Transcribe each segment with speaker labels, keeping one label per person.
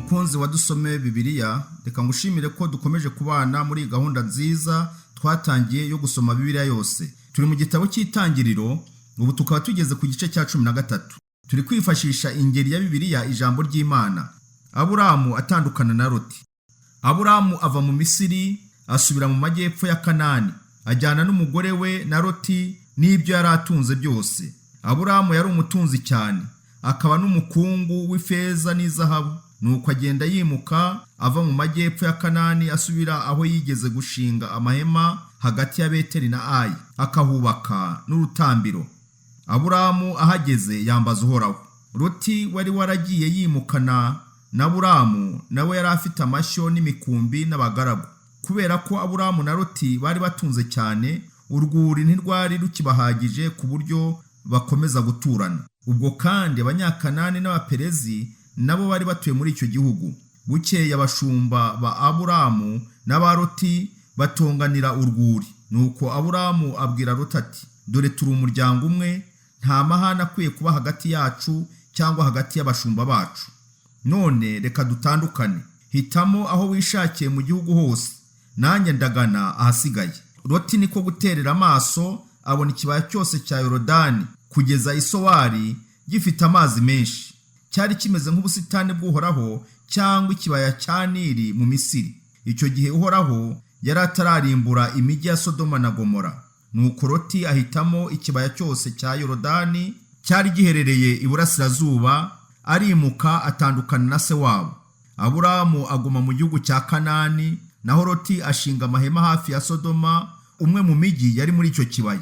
Speaker 1: Mukunzi wa Dusome Bibiliya, reka ngushimire ko dukomeje kubana muri iyi gahunda nziza twatangiye yo gusoma Bibiliya yose. Turi mu gitabo cy'Itangiriro, ubu tukaba tugeze ku gice cya 13. Turi kwifashisha ingeri ya Bibiliya, ijambo ry'Imana. Aburamu atandukana na Loti. Aburamu ava mu Misiri asubira mu majyepfo ya Kanani, ajyana n'umugore we na Loti n'ibyo yari atunze byose. Aburamu yari umutunzi cyane, akaba n'umukungu w'ifeza n'izahabu. Nuko agenda yimuka ava mu majyepfo ya Kanani, asubira aho yigeze gushinga amahema hagati ya Beteli na Ayi, akahubaka n'urutambiro. Aburamu ahageze yambaza Uhoraho. Loti wari waragiye yimukana na Aburamu nawe yari afite amashyo n'imikumbi n'abagaragu. Kubera ko Aburamu na Loti bari batunze cyane, urwuri ntirwari rukibahagije ku buryo bakomeza guturana. Ubwo kandi Abanyakanani n'Abaperezi nabo bari batuye muri icyo gihugu. Bukeye abashumba ba Aburamu n'aba Loti batonganira urwuri. Nuko Aburamu abwira Loti ati: "Dore turi umuryango umwe, nta mahane akwiye kuba hagati yacu cyangwa hagati y'abashumba bacu. None reka dutandukane, hitamo aho wishakiye mu gihugu hose, nanjye ndagana ahasigaye." Loti niko guterera amaso, abona ikibaya cyose cya Yorodani kugeza i Sowari gifite amazi menshi. Cyari kimeze nk'ubusitani bw'Uhoraho cyangwa ikibaya cya Nili mu Misiri. Icyo gihe Uhoraho yari atararimbura imijyi ya Sodoma na Gomora. Nuko Loti ahitamo ikibaya cyose cya Yorodani cyari giherereye iburasirazuba, arimuka atandukana na se wabo. Aburamu aguma mu gihugu cya Kanani, naho Loti ashinga amahema hafi ya Sodoma, umwe mu mijyi yari muri icyo kibaya.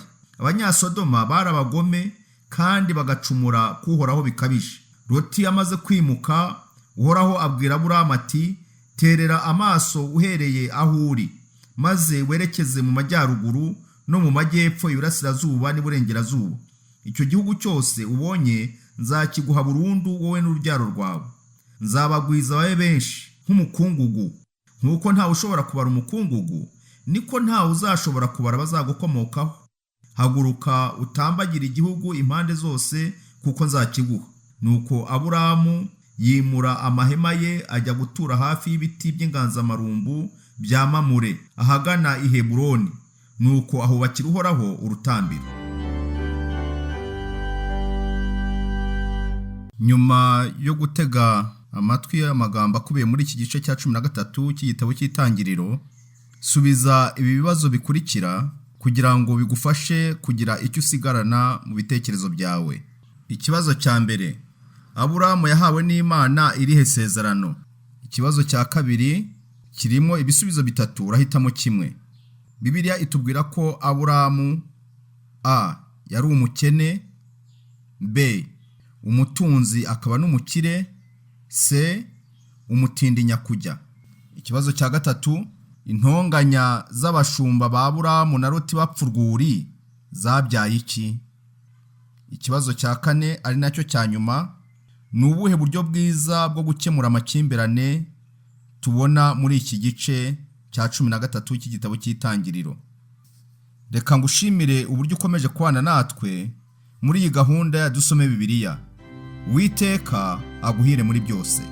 Speaker 1: Abanyasodoma bari abagome kandi bagacumura k'Uhoraho bikabije. Loti amaze kwimuka, Uhoraho abwira Aburamu ati: "Terera amaso uhereye aho uri, maze werekeze mu majyaruguru no mu majyepfo, iburasirazuba n'iburengerazuba. Icyo gihugu cyose ubonye nzakiguha burundu, wowe n'urubyaro rwawe. Nzabagwiza babe benshi nk'umukungugu. Nk'uko ntawe ushobora kubara umukungugu, niko ntawe uzashobora kubara abazagukomokaho. Haguruka utambagire igihugu impande zose, kuko nzakiguha." Nuko Aburamu yimura amahema ye, ajya gutura hafi y'ibiti by'inganzamarumbu bya Mamure, ahagana i Heburoni. Nuko ahubakira Uhoraho urutambiro. Nyuma yo gutega amatwi amagambo akubiye muri iki gice cya 13 cy'igitabo cy'Itangiriro, subiza ibi bibazo bikurikira kugira ngo bigufashe kugira icyo usigarana mu bitekerezo byawe. Ikibazo cya mbere: Aburamu yahawe n'Imana irihe sezerano? Ikibazo cya kabiri kirimo ibisubizo bitatu, urahitamo kimwe. Bibiliya itubwira ko Aburamu: A. yari umukene, B. umutunzi akaba n'umukire, C. umutindi nyakujya. Ikibazo cya gatatu: intonganya z'abashumba ba Aburamu na Loti bapfa urwuri zabyaye iki? Ikibazo cya kane, ari nacyo cya nyuma: ni ubuhe buryo bwiza bwo gukemura amakimbirane tubona muri iki gice cya 13 cy'igitabo cy'Itangiriro? Reka ngushimire uburyo ukomeje kubana natwe muri iyi gahunda ya Dusome Bibiliya. Uwiteka aguhire muri byose.